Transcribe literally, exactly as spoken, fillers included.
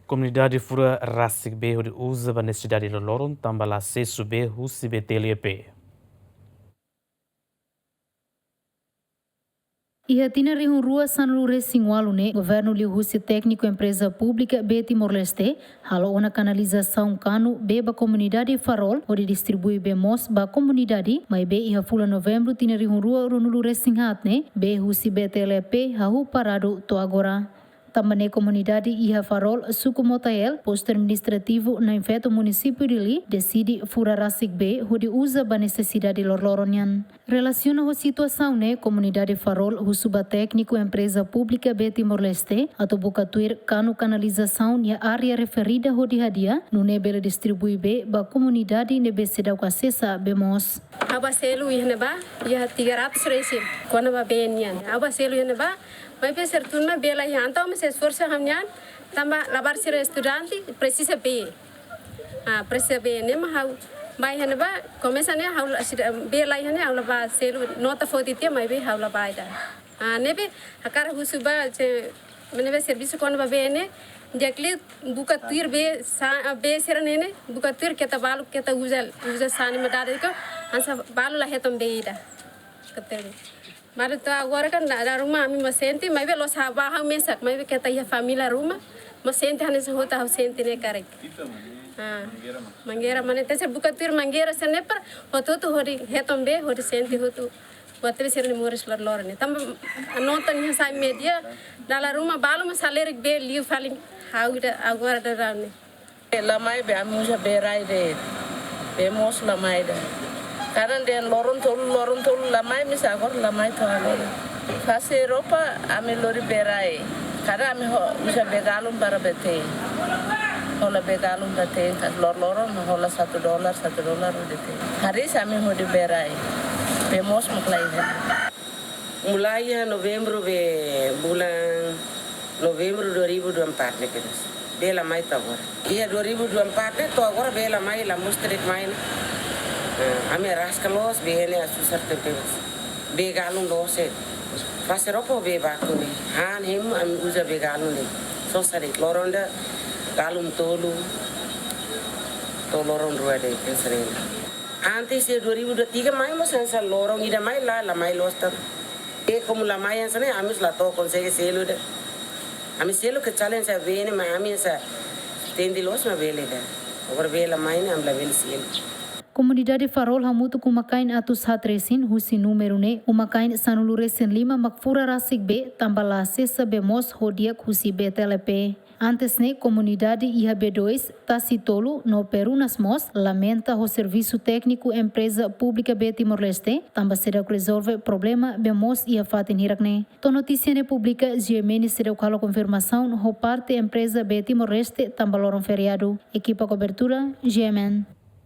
Komunidade fura rasik bee hodi uza ba nesesidade lorloron tanba la asesu bee husi B T L P. Iha tinan rihun rua sanulu resin ualu ne'e, governu liuhusi tékniku empreza públika Bee Timor-Leste halo ona kanalizasaun kanu bee ba komunidade Farol hodi distribui bee moos ba komunidade, maibé iha fulan Novembru tinan rihun rua ruanulu resin haat ne'e, bee husi B T L P hahú paradu to'o agora. Tanba ne'e komunidade iha Farol, suku Motael, postu administrativu Na'in Feto, munisípiu Dili, deside fura rasik bee hodi uza ba nesesidade lorloron nian. Relasiona ho situasaun ne'e, komunidade Farol husu ba tékniku empreza públika Bee Timor-Leste atu buka tuir kanu kanalizasaun iha área referida hodi hadi'a, nune'e bele distribui bee ba komunidade ne'ebé seidauk asesa bee moos. Ha'u bá selu iha ne'ebá, iha tiga ratus resin, kona-ba bee nian. Ha'u bá selu iha ne'ebá, maibé sira tun mai bee laiha, entaun ami sei esforsu ha'u-nian, tanba labarik sira estudante, presiza bee. Ah, presiza bee, ne'e mak ha'u bá iha ne'ebá, komesa ne'e ha'u la, sira bee laiha ne'e ha'u la bá selu, nota foti tiha maibé ha'u la bá ida. Ah, ne'ebé hakarak husu ba, se, ne'ebé servisu kona-ba bee ne'e, di'ak liu buka tuir bee sa, bee sira-ne'e ne'e, buka tuir keta balu, keta uza, uza sá ne'e mak dada iko, hanesan balu la hetan bee ida. Keta. Balu to'o agora kan dala ruma ami mós sente, maibé la'ós ha'u bá ha'u mesak, maibé keta iha família ruma, mós sente hanesan hotu ha'u sente ne'e karik. Ah, mangeira mak ne'e, tenke buka tuir mangeira sira-ne'e para hotu-hotu hodi hetan bee, hodi sente hotu. Buat ne'ebé sira-nia moris lorloron ne'e. Tanba nota nia sai média, dala ruma balu mak salerik bee liu fali ha'u ida agora daudaun ne'e. La mai bee, ami uza bee rai de'it. Bee moos la mai ida. Kadang dehan loron tolu, loron tolu la mai, maibé agora la mai to'o agora. Fase roupa ami lori bee rai. Kadang ami ho, uza bee galon para bee te'in. Hola bee galon ba te'in, ka lorloron hola satu dolar, satu dolar hodi te'in. Hariis ami hodi bee rai. Bee moos mak laiha. Mulai iha Novembru bee, bulan Novembru dua ribu dua puluh empat ne'e kedas. Bee la mai to'o agora. Iha dua ribu dua puluh empat ne'e to'o agora bee la mai, la mós tebes mai ne'e. Ah, ami araska loos bee ne'e, susar tebes. Bee galon loos de'it. Fase roupa bee baku ne'e. Han hemu ami uza bee galon ne'e. Sosa de'it, loron ida galon tolu. To'o loron rua de'it, hanesan ne'e. Antes de dua ribu dua puluh tiga mai mós hanesan loron ida mai la, la mai loos tan. E komu la mai hanesan ne'e, ami la to'o konsege selu de'it. Ami selu ke challenge a bee ne'e, maibé ami hanesan tende loos mak bele de'it. Agora bee la mai ne'e, ami labele selu. Komunidade Farol hamutuk uma-kain atus haat resin, husi númeru ne'e uma-kain sanulu resin lima mak fura rasik bee, tanba la asesa bee moos ho di'ak husi B T L P. Antes ne'e, komunidade iha B dois, Tasi Tolu no Perunas mós lamenta ho servisu tékniku empreza públika Bee Timor-Leste, tanba seidauk rezolve problema bee moos iha fatin hirak ne'e. To'o notísia ne'e publika, G M N seidauk halo konfirmasaun ho parte empreza Bee Timor-Leste tanba loron feriadu. Ekipa kobertura, G M N.